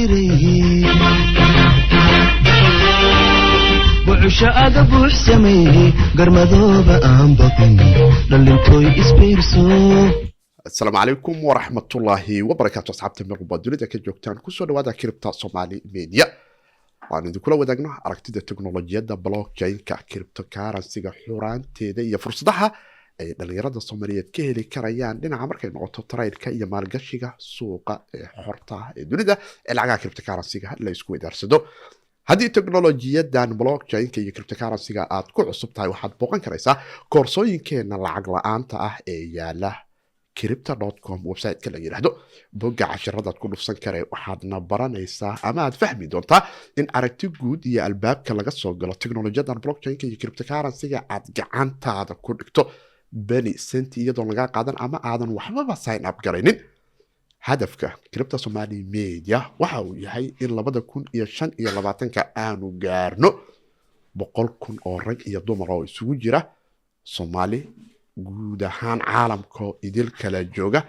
Jiray bucusho aga buux sameeyey, garmadooba aan baqin, dhalintooy isbiirso. Asalaamu calaykum waraxmatullaahi wabarakaatu. Asxaabta meel walba dunida ka joogtaan, kusoo dhawaada Crypto Somali Media. Waan idinkula wadaagno aragtida teknolojiyadda blockchain-ka, cryptocurrency-ga, xuraanteeda iyo fursadaha ay dhalinyarada Soomaaliyeed ka heli karayaan dhinaca markay noqoto trade-ka iyo maalgashiga suuqa ee xorta ah ee dunida ee lacagaha cryptocurrency-ga la isku wedaarsado. Haddii teknolojiyadan blockchain-ka iyo cryptocurrency-ga aad ku cusub tahay, waxaad booqan karaysaa koorsooyinkeena lacag la-aanta ah ee yaala crypto.com website-ka la yidhaahdo. Bogga cashiradaad ku dhufsan kare, waxaadna baranaysaa ama aad fahmi doontaa in aragti guud iyo albaabka laga soo galo teknolojiyadan blockchain-ka iyo cryptocurrency-ga aad gacantaada ku dhigto, beni centi iyadoon lagaa qaadan ama aadan waxbaba sign up garaynin. Hadafka Crypto Somali Media waxa uu yahay in 2025-ka aanu gaarno 100,000 oo rag iyo dumar oo isugu jira Soomaali guud ahaan caalamka idil kala jooga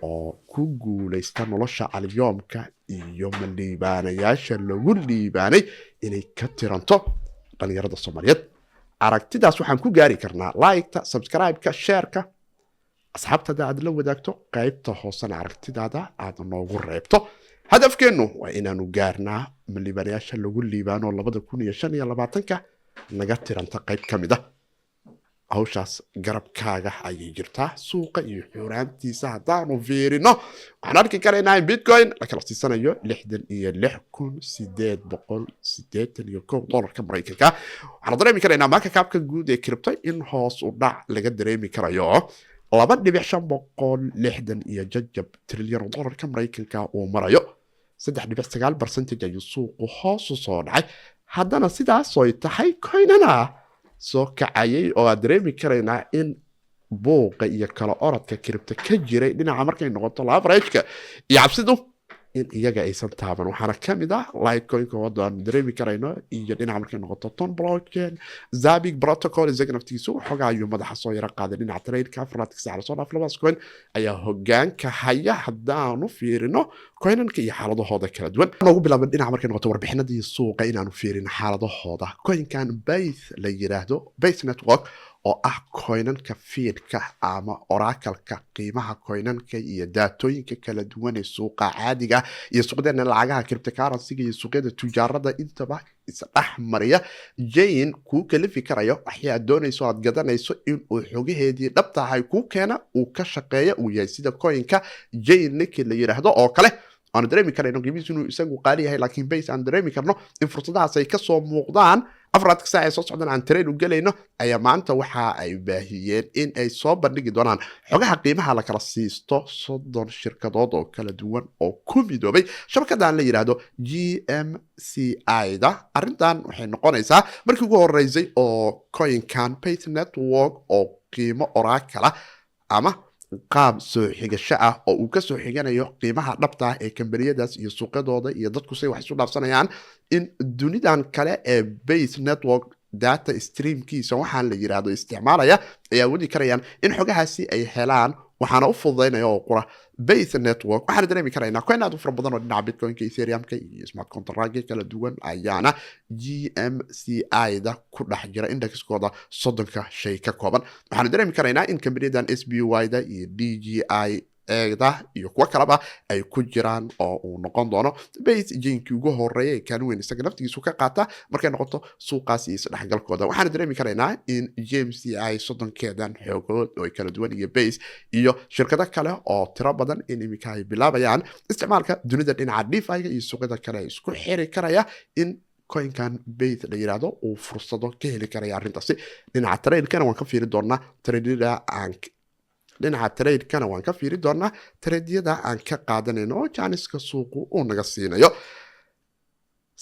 oo ku guuleysta nolosha alyoomka iyo maliibaanayaasha lagu liibaanay inay ka tiranto dhalinyarada Soomaaliyeed. Aragtidaas waxaan ku gaari karnaa like-ta, subscribe-ka, share-ka, asxaabtada aad la wadaagto, qaybta hoosena aragtidaada aad noogu reebto. Hadafkeennu waa inaanu gaarnaa maliibaanayaasha lagu liibaano 2025-ka naga tiranta qayb ka mid a. Hawshaas garabkaaga ayay jirtaa. Suuqa iyo xuraantiisa haddaanu fiirino, waxaan arki karaynaa in Bitcoin la kala siisanayo 66,881 dollarka Maraykanka. Waxaanu dareemi karaynaa market cap-ka guud ee crypto in hoos u dhac laga dareemi karayo, 2.560 iyo jajab trilyan oo dollarka Maraykanka uu marayo. 3.9 percentage ayuu suuqu hoos u soo dhacay. Haddana sidaasoy tahay, coinana soo kacayay oo aad dareemi karaynaa in buuqa iyo kala orodka crypto ka jiray dhinaca markay noqoto leverage-ka iyo cabsidu in iyaga aysan taaban. Waxaana ka mid ah Litecoinka wadda aan dareemi karayno iyo dhinaca markay noqoto TON blockchain, Zabbix Protocol, isaga naftigiisu waxoogaa ayuu madaxa soo yaro qaaday dhinaca trade-ka. 4-ka saac lasoo dhaaf, labadaas coin ayaa hogaanka haya haddaanu fiirino coinanka iyo xaaladahooda kala duwan. Noogu bilaaban dhinaca markay noqoto warbixinadii suuqa inaanu fiirino xaaladahooda. Coinkan Base la yiraahdo, Base Network, oo ah coinanka feedka ama oracle-ka qiimaha coinanka iyo daatooyinka kala duwan ee suuqa caadiga iyo suuqyadeena lacagaha cryptocurrency-ga iyo suuqyada tujaarada intaba isdhex mariya, jane kuu kalifi karayo waxii aad doonayso aad gadanayso inuu xogaheedii dhabtahay kuu keena, uu ka shaqeeya uu yahay sida coinka Chainlink la yiraahdo oo kale. Aanu dareemi karayno qiimihiisu inuu isagu qaali yahay, laakiin Base aan dareemi karno in fursadahaas ay kasoo muuqdaan 4-ka saac ee soo socdan aan trade u gelayno. Ayaa maanta waxa ay baahiyeen in ay soo bandhigi doonaan xogaha qiimaha la kala siisto 30 shirkadood oo kala duwan oo ku midoobay shabakadan la yidhaahdo GMCI da. Arrintan waxay noqonaysaa markii ugu horeysay oo coinkan Base Network oo qiimo oracle ama qaab soo xigasho ah oo uu kasoo xiganayo qiimaha dhabta ah ee kambaniyadaas iyo suuqyadooda iyo dadku say wax isu dhaafsanayaan, in dunidan kale ee Base Network data streamkiisa waxaan la yiraahdo isticmaalaya ay awoodi karayaan in xogahaasi ay helaan. Waxaana u fududaynaya oo qura Base Network. Waxaana dareemi karaynaa coin aad u fara badan oo dhinaca Bitcoinka, Ethereumka iyo smart contractka kala duwan ayaana GMCI da ku dhex jira indexkooda 30-ka shay ka kooban. Waxaanu dareemi karaynaa in kambaniyadan SPY da iyo DGI eegda iyo kuwo kaleba ay ku jiraan, oo uu noqon doono Base chainkii ugu horeeya ee kaalin weyn isaga naftigiisu ka qaata markay noqoto suuqaas iyo isdhexgalkooda. Waxaana dareemi karaynaa in GMCI 30-keedan xoogood oo kala duwan iyo Base iyo shirkado kale oo tiro badan in iminka ay bilaabayaan isticmaalka dunida dhinaca DeFi-ga iyo suuqyada kale ay isku xiri karaya, in coinkan Base la yiraahdo uu fursado ka heli karaya arrintaasi. Dhinaca trade-kana waan ka fiiri doonaa trade-da aan dhinaca trade-kana waan ka fiiri doonaa trade-yada aan ka qaadanayno oo chance-ka suuqu uu naga siinayo.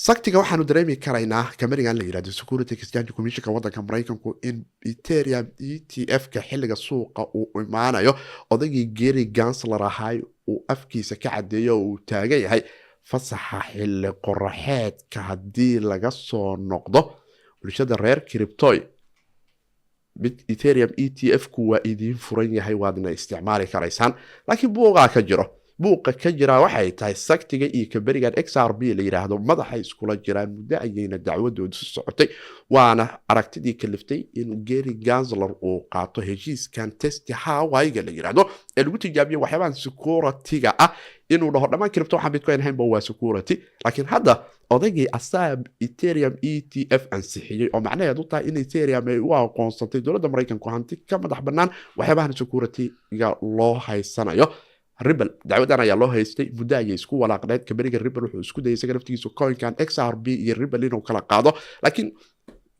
Saktiga waxaanu dareemi karaynaa kambanigan la yirahdo Security Exchange Commissionka wadanka Maraykanku in Ethereum ETF-ka xilliga suuqa uu imaanayo, odaygii Gary Gensler ahay uu afkiisa ka cadeeyo oo uu taagan yahay fasaxa xilli qoraxeedka haddii laga soo noqdo, bulshada reer crypto, Ethereum ETF ku waa idiin furan yahay, waadna isticmaali karaysaan. Laakiin buuqaa ka jiro. Buuqa ka jiraa waxay tahay SEC-tiga iyo kambanigan XRP la yidhaahdo madaxay iskula jiraan. Muddo ayayna dacwadoodu socotay, waana aragtidii kaliftay in Gary Gensler uu qaato heshiiskan test highway-ga la yidhaahdo ee lagu tijaabiyo waxyaabahan security-ga ah, inuu dhaho dhammaan crypto waxaan Bitcoin ahaynba waa security. Laakiin hadda odaygii asaa Ethereum ETF ansixiyey, oo macnaheedu tahay in Ethereum ay u aqoonsatay dowladda Maraykanku hanti ka madax bannaan waxyaabahan security-ga loo haysanayo. Ripple dacwadan ayaa loo haystay, muddo ayay isku walaaqneed. Kambaniga Ripple wuxuu isku dayay isaga naftigiisu coinkan XRP iyo Ripple inuu kala qaado, laakiin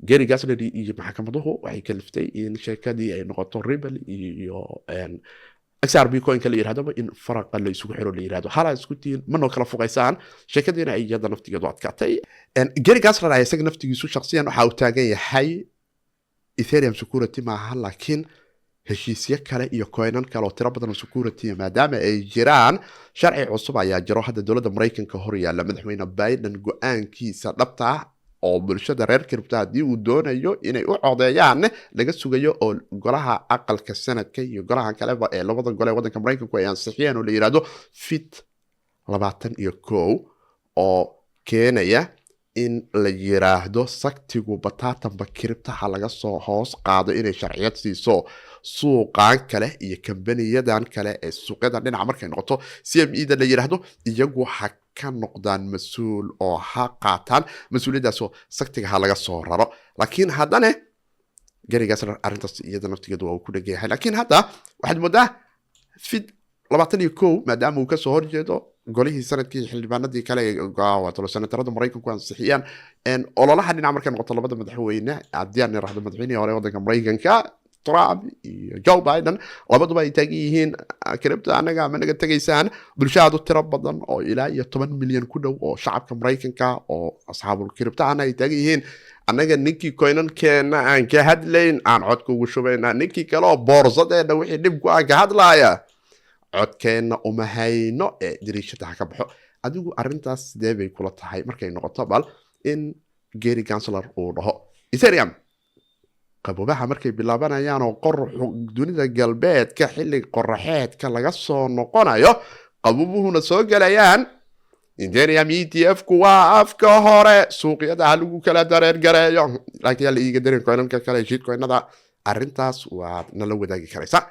Gary Gensler iyo maxkamaduhu waxay kaliftay in sheekadii ay noqoto Ripple iyo XRP coinka la yirahdaba in faraqa la isugu xiro, la yirahdo halaa isku tihiin, manoo kala fuqaysaan. Sheekadiina ay iyada naftigeedu adkaatay. Gary Gensler ayaa isaga naftigiisu shakhsiyan waxa uu taagan yahay Ethereum security maaha, laakiin heshiisyo kale iyo coinan kale oo tiro badan oo security maadaama ay jiraan, sharci cusub ayaa jiro hadda dowladda Maraykanka hor yaalla. Madaxweyne Biden go-aankiisa dhabta ah oo bulshada reer crypto haddii uu doonayo inay u codeeyaan laga sugayo, oo golaha aqalka sanadka iyo golaha kaleba ee labada gole ee waddanka Maraykanku ay ansixiyeen, oo la yidhahdo FIT 21, oo keenaya in la yiraahdo SEC-tigu bataatanba crypto-ha laga soo hoos qaado, inay sharciyad siiso suuqan kale iyo kambaniyadan kale ee suuqyadan dhinaca markay noqoto CME da la yiraahdo, iyagu ha ka noqdaan mas-uul oo ha qaataan mas-uuliyaddaasoo SEC-tiga ha laga soo raro. Laakiin haddana Gary Gensler arrintaas iyada naftigeedu waa uu ku dhegan yahay. Laakiin hadda waxaad moodaa FIT 21, maadaama uu kasoo horjeedo golihii sanadkii, xildhibaanadii kale ee senatarada Maraykanku ansixiyaan ololaha dhinaca markay noqoto labada madaxweyne, haddii aan iraahdo madaxweynihii hore waddanka Maraykanka Trump iyo Joe Biden, labaduba ay taagan yihiin crypto anaga ama naga tegaysaan. Bulsho aad u tiro badan oo ilaa iyo 10 milyan ku dhow oo shacabka Maraykanka oo asxaabul crypto-hana ay taagan yihiin annaga ninkii coinankeena aan ka hadlayn aan codka ugu shubaynaa, ninkii kale oo boorsadeena wixii dhib ku aan ka hadlaaya codkeenna uma hayno ee dariishada ha ka baxo. Adigu arrintaas sidee bay kula tahay markay noqoto bal in Gary Gensler uu dhaho Ethereum qaboobaha markay bilaabanayaan oo qoraxu dunida galbeedka xilli qoraxeedka laga soo noqonayo, qabubuhuna soo gelayaan, Ethereum ETF ku waa afka hore suuqyada ha lagu kala dareer gareeyo, laakiin yaa la iiga darin coinanka kale, shitcoinada? Arrintaas waad nala wadaagi karaysaa.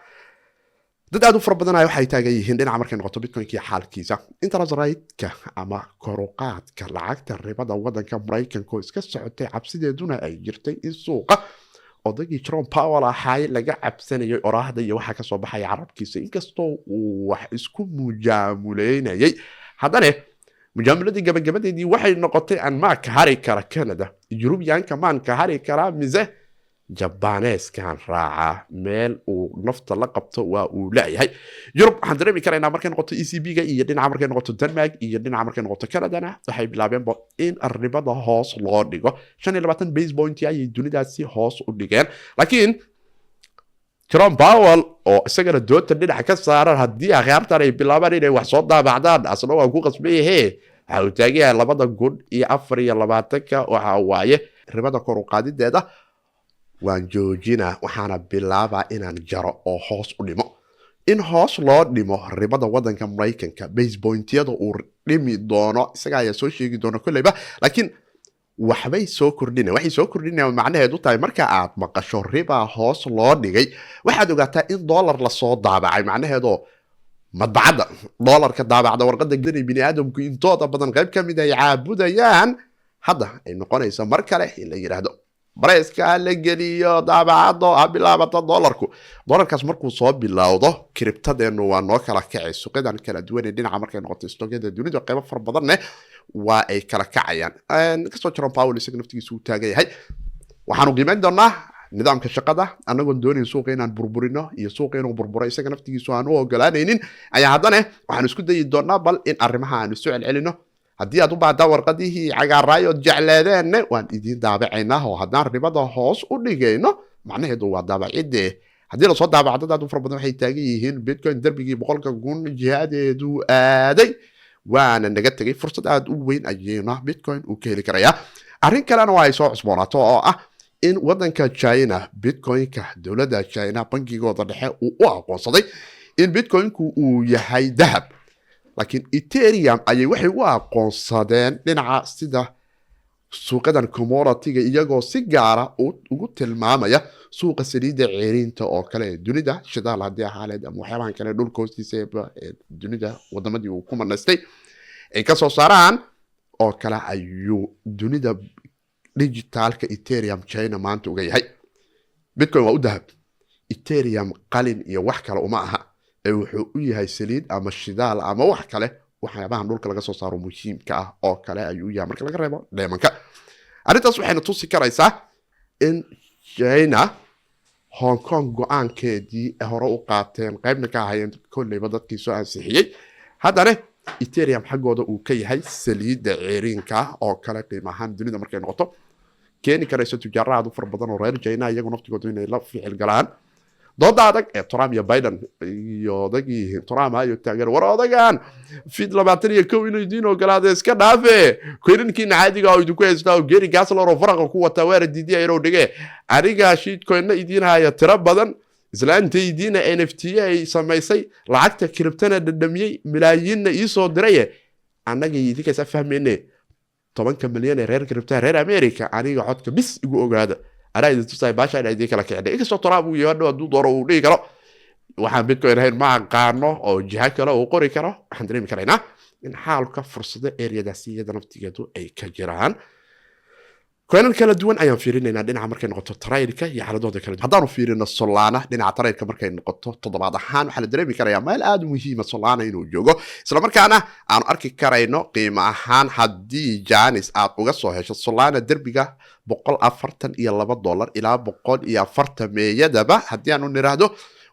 Dad aad u fara badanaya waxay taagan yihiin dhinaca markay noqoto Bitcoinkii xaalkiisa, interest rate-ka ama koruqaadka lacagta ribada wadanka Maraykanka oo iska socotay, cabsideeduna ay jirtay in suuqa odaygii Jerome Powell ahaay laga cabsanayay oraahda iyo waxaa kasoo baxaya carabkiisa. Inkastoo uu wax isku mujaamuleynayay, haddana mujaamuladii gabagabadeedii waxay noqotay aan maa ka hari kara Canada, Yurubiyaanka maan ka hari karaa mise Jabaaneeskan raacaa? Meel uu nafta la qabto waa uu leeyahay. Yurub waxaan dareemi karaynaa markay noqoto ECB-ga iyo dhinaca markay noqoto Denmark iyo dhinaca markay noqoto Canadana, waxay bilaabeenba in ribada hoos loo dhigo. 25 base point ayay dunidaasi hoos u dhigeen. Laakiin Jerome Powell oo isagana doonta dhinaca ka saaran, haddii akhyaartan ay bilaabaan inay wax soo daabacdaan, asna waa ku qasban yahe. Waxa uu taagan yahay 2024-ka waxa waaye ribada kor u qaadideeda waan joojinaa, waxaana bilaabaa inaan jaro oo hoos u dhimo. In hoos loo dhimo ribada wadanka Maraykanka, base pointyada uu dhimi doono isaga ayaa soo sheegi doona kolleyba, laakiin waxbay soo kordhina, waxay soo kordhinaya. Macnaheedu tahay marka aad maqasho riba hoos loo dhigay, waxaad ogaataa in dollar lasoo daabacay. Macnaheedoo madbacadda dollarka daabacda, warqada bini aadamku intooda badan qayb ka mid ay caabudayaan, hadda ay noqonayso mar kale in la yidhaahdo bareyska ha la geliyo daabacado, ha bilaabata dollarku. Dollarkaas markuu soo bilowdo, crypto-deennu waa noo kala kacay. Suuqyadan kala duwan ee dhinaca markay noqoto stock-yada dunida qaybo fara badanne waa ay kala kacayaan. Inkastoo Jerome Powell isaga naftigiisa uu taagan yahay, waxaanu qiimeyn doonaa nidaamka shaqada, anagoon doonayn suuqa inaan burburino iyo suuqa inuu burburo isaga naftigiisu aan u ogolaanaynin ayaa, haddana waxaan isku dayi doonaa bal in arrimaha aan isu celcelino. Haddii aad u baahdaa warqadihii cagaaraayood jecleedeenne, waan idiin daabacaynaa, oo haddaan ribada hoos u dhigayno macnaheedu waa daabacidee. Haddii lasoo daabaco, dad aad u fara badan waxay taagan yihiin Bitcoin darbigii 100,000 jihadeedu aaday, waana naga tegay. Fursad aad u weyn ayayna Bitcoin uu ka heli karayaa. Arrin kalena waa ay soo cusboonaato, oo ah in wadanka China Bitcoin-ka dowladda China bangigooda dhexe uu u aqoonsaday in Bitcoin-ku uu yahay dahab. Laakiin Ethereum ayay waxay u aqoonsadeen dhinaca sida suuqadan commodity-ga, iyagoo si gaara ugu tilmaamaya suuqa saliidda ceeriinta oo kale ee dunida, shidaal haddii ahaaleed ama waxyaabahan kale dhulka hoostiisa ee dunida wadamadii uu ku manaystay ay ka soo saaraan oo kale, ayuu dunida digital-ka Ethereum China maanta uga yahay. Bitcoin waa u dahab, Ethereum qalin iyo wax kale uma aha, ee wuxuu u yahay saliid ama shidaal ama wax kale, waxyaabahan dhulka laga soo saaro muhiimka ah oo kale ayuu u yahay, marka laga reebo dheemanka. Arrintaas waxayna tusi karaysaa in China Hong Kong go-aankeedii hore u qaateen, qaybna ka ahayeen kolleyba dadkii soo ansixiyey, haddana Ethereum xaggooda uu ka yahay saliidda ceeriinka oo kale qiimo ahaan dunida markay noqoto, keeni karayso tujaaro aad u fara badan oo reer China iyagu naftigoodu inay la ficil galaan dooda adag ee Trump iyo Biden iyo odagii Trump ayo taageer. War odagan fid 21 inuu idiin ogolaado iska dhaafe, coin-ankiina caadiga oo idinku haystaa oo Gary Gensler oo faraqa ku wataa waara diidiya inuu dhige. Aniga shitcoin-na idiin haya tiro badan, islaantaydiina NFT ay samaysay, lacagta crypto-na dhadhamiyey, malaayiinna iisoo diraye, annaga idinkaisa fahmayne. 10-ka milyan ee reer crypto-ha reer America, aniga codka bis igu ogaada, anaa idin tusaay baasha inaa idin kala kicnay. Inkastoo Trump uu yahay hadhow hadduu doono uu dhihi karo waxaan Bitcoin ahayn ma aqaano oo jiha kale uu qori karo, waxaan dareemi karaynaa in xaalka fursado area-daasi iyada naftigeedu ay ka jiraan. Coin-an kala duwan ayaan fiirinaynaa dhinaca markay noqoto trade-ka iyo xaaladooda kala duwan. Haddaanu fiirino Solana dhinaca trade-ka markay noqoto, toddobaad ahaan waxaa la dareemi karayaa meel aada u muhiima Solana inuu joogo, isla markaana aanu arki karayno qiimo ahaan haddii chance aad uga soo hesho Solana derbiga $142 ilaa 140-meeyadaba haddii aanu niraahdo,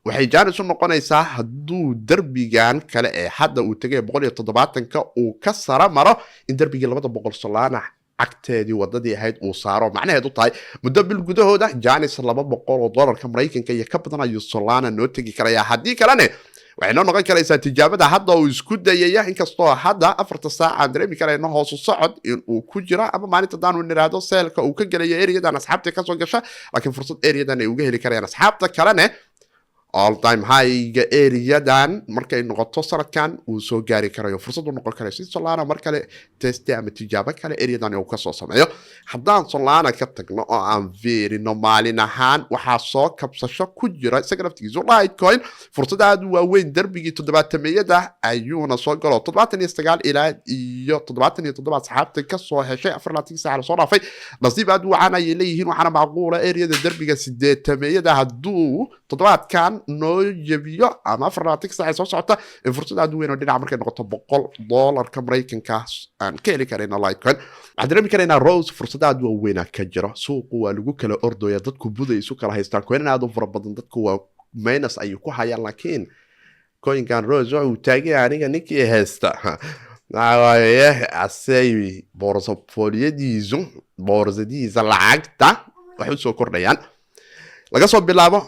waxay chance u noqonaysaa hadduu derbigan kale ee hadda uu tegay 170-ka uu ka sara maro, in derbigii 200 Solana cagteedii wadadii ahayd uu saaro. Macnaheedu tahay muddo bil gudahooda chance 200 oo dollarka Maraykanka iyo ka badan ayuu Solana noo tegi karayaa. Haddii kalene waxay noo noqon karaysaa tijaabada hadda uu isku dayaya, inkastoo hadda 4-ta saac aan dareemi karayno hoosu socod in uu ku jira, ama maalinta hadaanu niraahdo sell-ka uu ka gelayo area-dan asxaabta kasoo gasha, laakiin fursad area-dan ay uga heli karayaan asxaabta kalene all time high-ga area-dan markay noqoto sanadkan uu soo gaari karayo, fursad u noqon karayo si Solana mar kale test ama tijaabo kale area-dan uu kasoo sameeyo. Haddaan Solana ka tagno oo aan fiirino maalin ahaan, waxaa soo kabsasho ku jira isaga naftigiisu Litecoin. Fursad aad u waaweyn derbigii 70-meeyada ayuuna soo galo, 79 ilaa iyo 77 asxaabta kasoo heshay 24 saac lasoo dhaafay nasiib aad u wacan ayay leeyihiin. Waxaana macquula area-da derbiga 80-meeyada hadduu toddobaadkan noo jebiyo ama 24 saac soo socota, in fursad aad u weyn oo dhinaca markay noqoto $100 Maraykanka aan ka heli karayno Litecoin. Waxaan dareemi karaynaa Rose fursad aad u waaweynaa ka jira. Suuqu waa lagu kala ordaya, dadku buday isu kala haystaan, coin-an aad u fara badan dadku waa minus ayuu ku hayaan, laakiin coin-kan Rose wuxuu taagay aniga ninkii haysta waaye asay portfolio-diisu, boorsadiisa lacagta waxay usoo kordhayaan laga soo bilaabo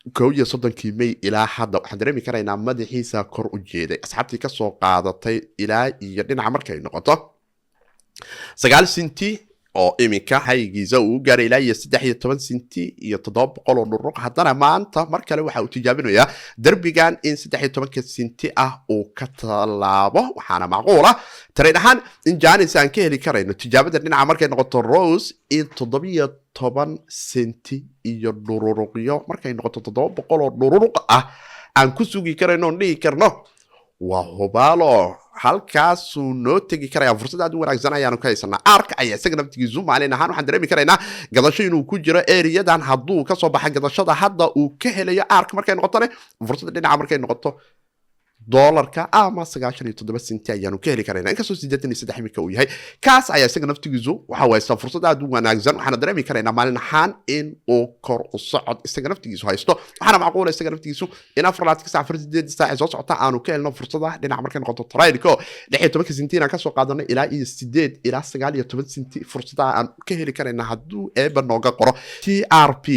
31-kii May ilaa hadda. Waxaan dareemi karaynaa madaxiisa kor u jeeday. Asxaabtii kasoo qaadatay ilaa iyo dhinaca markay noqoto 9 senti oo iminka haygiisa uu gaaray ilaa iyo 13 senti iyo 700 oo dhuruq, haddana maanta mar kale waxa uu tijaabinayaa derbigan in 13-ka senti ah uu ka tallaabo. Waxaana macquula trade ahaan in chance aan ka heli karayno tijaabada dhinaca markay noqoto Rose in 17 senti iyo dhururuqyo markay noqoto 700 oo dhururuq ah aan ku sugi karayno, oon dhihi karno waa hubaalo halkaasuu noo tegi karaya. Fursad aad u wanaagsan ayaanu ka haysanaa. Ark ayaa isaga naftigiisu maalin ahaan waxaan dareemi karaynaa gadasho inuu ku jiro area-dan. Hadduu kasoo baxa gadashada hadda uu ka helayo Ark markay noqotone, fursadda dhinaca markay noqoto dolarka ama 97 senti ayaanu ka heli karayna, inkastoo 83 imika uu yahay. Kaas ayaa isaga naftigiisu waxa uu haystaa fursad aad u wanaagsan. Waxaana dareemi karaynaa maalin ahaan in uu kor u socod isaga naftigiisu haysto. Waxaana macquula isaga naftigiisu in 24-ka saac, 48 saac ee soo socota aanu ka helno fursada dhinaca markay noqoto trade-ko 16-ka senti aan kasoo qaadano ilaa iyo 8 ilaa 19 senti fursadaha aan ka heli karayna hadduu Eeba nooga qoro. TRP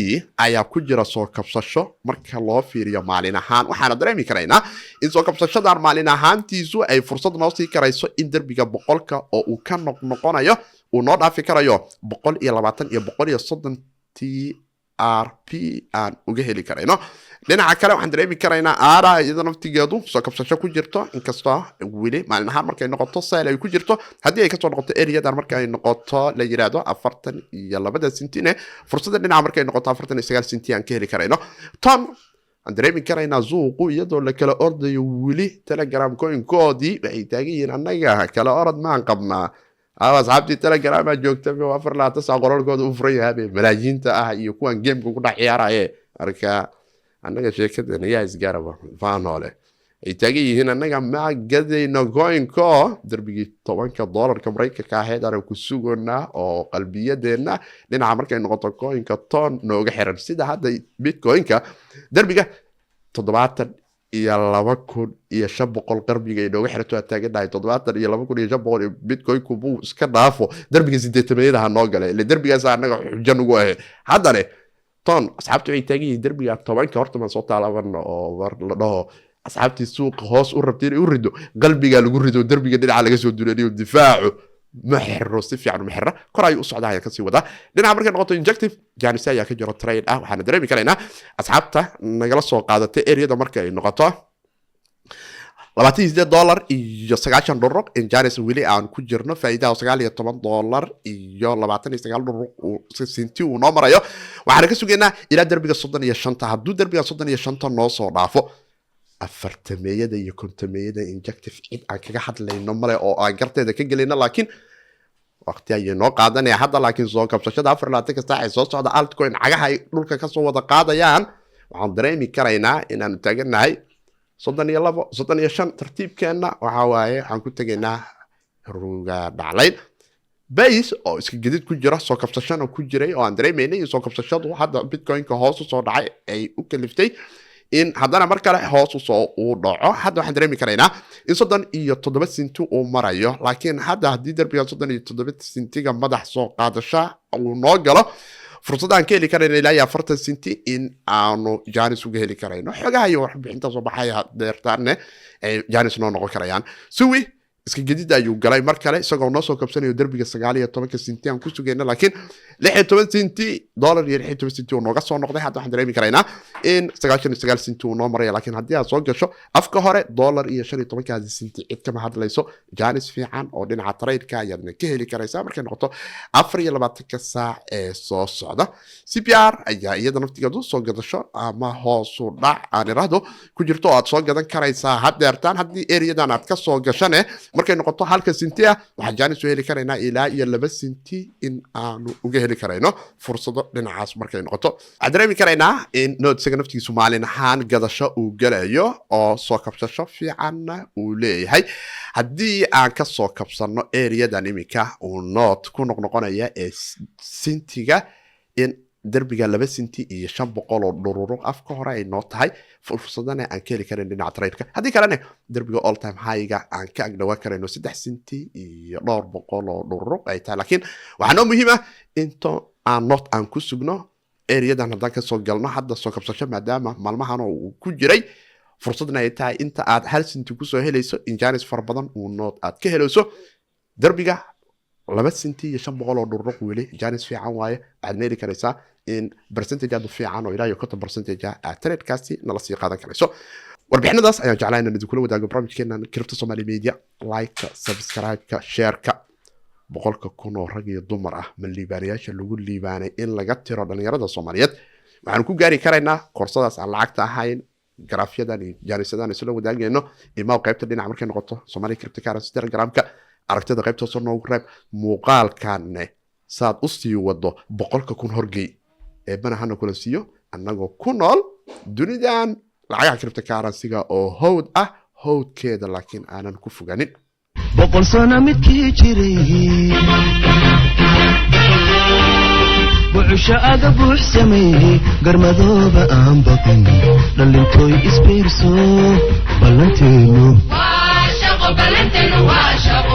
ayaa ku jira soo kabsasho marka loo fiiriyo maalin ahaan. Waxaana dareemi karaynaa in soo kabsashadan maalin ahaantiisu ay fursad noo sii karayso in derbiga 100-ka oo uu ka noqnoqonayo uu noo dhaafi karayo 120 iyo 130 TRP aan uga heli karayno. Dhinaca kale, waxaan dareemi karaynaa ADA iyada naftigeedu soo kabsasho ku jirto, inkastoo weli maalin ahaan markay noqoto sell ay ku jirto. Haddii ay kasoo noqoto areadan, marka ay noqoto la yiraahdo 42-da sentine, fursadda dhinaca markay noqoto 49 senti aan ka heli karayno. Ton aan dareemi karaynaa suuqu iyadoo la kala ordayo weli. Telegram coinkoodii waxay taagan yihiin, annaga kala orod maan qabnaa ama asxaabtii Telegramaa joogta 24 saac qoralkooda u furan yahay malaayiinta ah iyo kuwan gameka ku dhex ciyaaraye. Marka annaga sheekadan ayaa isgaaraba faanoole ay taagan yihiin, annaga ma gadayno coinko, darbigii 10-ka doolarka Maraykanka ahayd aan ku suganaa oo qalbiyadeenna dhinaca markay noqoto coinka Ton nooga xiran, sida hadda Bitcoinka darbiga 72,500 qarbiga ay nooga xirato aa taagannahay. 72,500 iyo Bitcoinku buu iska dhaafo, darbiga sideetameeyada ha noo gale, ile derbigaas annaga xujo nugu ahe. Haddane Ton asxaabtu waxay taagan yihiin derbiga 10-ka horta maan soo taalaban oo war la dhaho asxaabtii suuqa hoos u rabtay inay u rido, qalbigaa lagu rido, derbiga dhinaca laga soo duleeliyo, difaacu ma xiro, si fiican ma xira, kor ayuu u socdaa ayaa kasii wadaa. Dhinaca markay noqoto Injective, chance ayaa ka jiro trade ah. Waxaana dareemi karaynaa asxaabta nagala soo qaadatay areada marka ay noqoto $28.90 in chance weli aan ku jirno faa'iidaha, $19.29 senti uu noo marayo. Waxaana ka sugaynaa ilaa derbiga 35-ta. Hadduu derbiga 35-ta noo soo dhaafo, afartameeyada iyo kontameeyada Injective cid aan kaga hadlayno male oo aan garteeda ka gelayno, laakiin waqti ayay noo qaadanaya hadda. Laakiin soo kabsashada 24-ka saac ee soo socda, altcoin cagaha ay dhulka kasoo wada qaadayaan, waxaan dareemi karaynaa inaanu taagannahay 32, 35. Tartiibkeenna waxaa waaye waxaan ku tegaynaa ruga dhaclayn. Base oo iska gedid ku jira, soo kabsashana ku jiray oo aan dareemaynay in soo kabsashadu hadda Bitcoinka hoos usoo dhacay ay u kaliftay in haddana mar kale hoos usoo uu dhaco. Hadda waxaan dareemi karaynaa in 37 senti uu marayo, laakiin hadda haddii derbiga 37 sentiga madax soo qaadasha uu noo galo, fursad aan ka heli karayno ilaa iyo 40 senti in aanu chance uga heli karayno. Xogaha iyo warbixinta soo baxaya deertaanne ay chance noo noqon karayaan. Sui iska gedid ayuu galay mar kale, isagoo noo soo kabsanayo derbiga 19-ka senti aan ku sugayna, laakiin 16 senti, dollar iyo 16 senti uu nooga soo noqday. Hadda waxaan dareemi karaynaa in 99 senti uu noo maraya, laakiin haddii aad soo gasho afka hore dollar iyo 15-kaasi senti, cid kama hadlayso. Chance fiican oo dhinaca tradeka ayaadna ka heli karaysaa markay noqoto 24-ka saac ee soo socda. CPR ayaa iyada naftigeedu soo gadasho ama hoosu dhac aan iraahdo ku jirto oo aad soo gadan karaysaa haddeertaan. Haddii areadan aad ka soo gashane, markay noqoto halka sinti ah, waxaan chance u heli karaynaa ilaa iyo 2 sinti in aanu uga heli karayno fursado dhinacaas markay noqoto. Waxaan dareemi karaynaa in Node isaga naftigiisu maalin ahaan gadasho uu gelayo oo soo kabsasho fiicanna uu leeyahay. Haddii aan ka soo kabsano areadan iminka uu Node ku noqnoqonaya ee sintiga, in derbiga 2 sinti iyo 500 oo dhururuq afka hore ay noo tahay, fursadana aan ka heli karan dhinaca tradeka. Haddii kalena derbiga all time highga aan ka agdhawaan karayno, 3 sinti iyo dhowr boqol oo dhururuq ay tahay. Laakiin waxaa noo muhiim ah into aan Node aan ku sugno areadan haddaan kasoo galno hadda soo kabsasho, maadaama maalmahan uu ku jiray, fursadna ay tahay inta aad hal sinti kusoo helayso in chance fara badan uu Node aad ka helayso. Derbiga 2 sinti iyo 500 oo dhururuq weli chance fiican waaye. Waxaad heli karaysaa in percentage aad u fiican oo ilaa iyo 50 percentage ah aad tradekaasi nala sii qaadan karayso. Warbixinadaas ayaan jeclaa inaan idinkula wadaago barnaamijkeenan Crypto Somali Media. Like-ka, subscribe-ka, share-ka. 100,000 oo rag iyo dumar ah ma liibaanayaasha lagu liibaanay in laga tiro dhalinyarada Soomaaliyeed. Waxaan ku gaari karaynaa koorsadaas aan lacagta ahayn, garaafyadan iyo jaanisadan isla wadaagayno. Imaw qaybta dhinaca markay noqoto Somali Cryptocurrency Telegramka. Aragtida qaybta hoose noogu reeb. Muuqaalkanne saad u sii wado 100,000 horgey, eebana hana kula siiyo, annagoo ku nool dunidan lacagaha cryptocurrency-ga oo howd ah, howdkeeda laakiin aanan ku foganin. 100 sano midkii jiray, bucusho aga buux sameeyey, garmadooba aan baqin, dhalintooy isbiirso, ballanteenu. Waa shaqo, ballanteenu waa shaqo.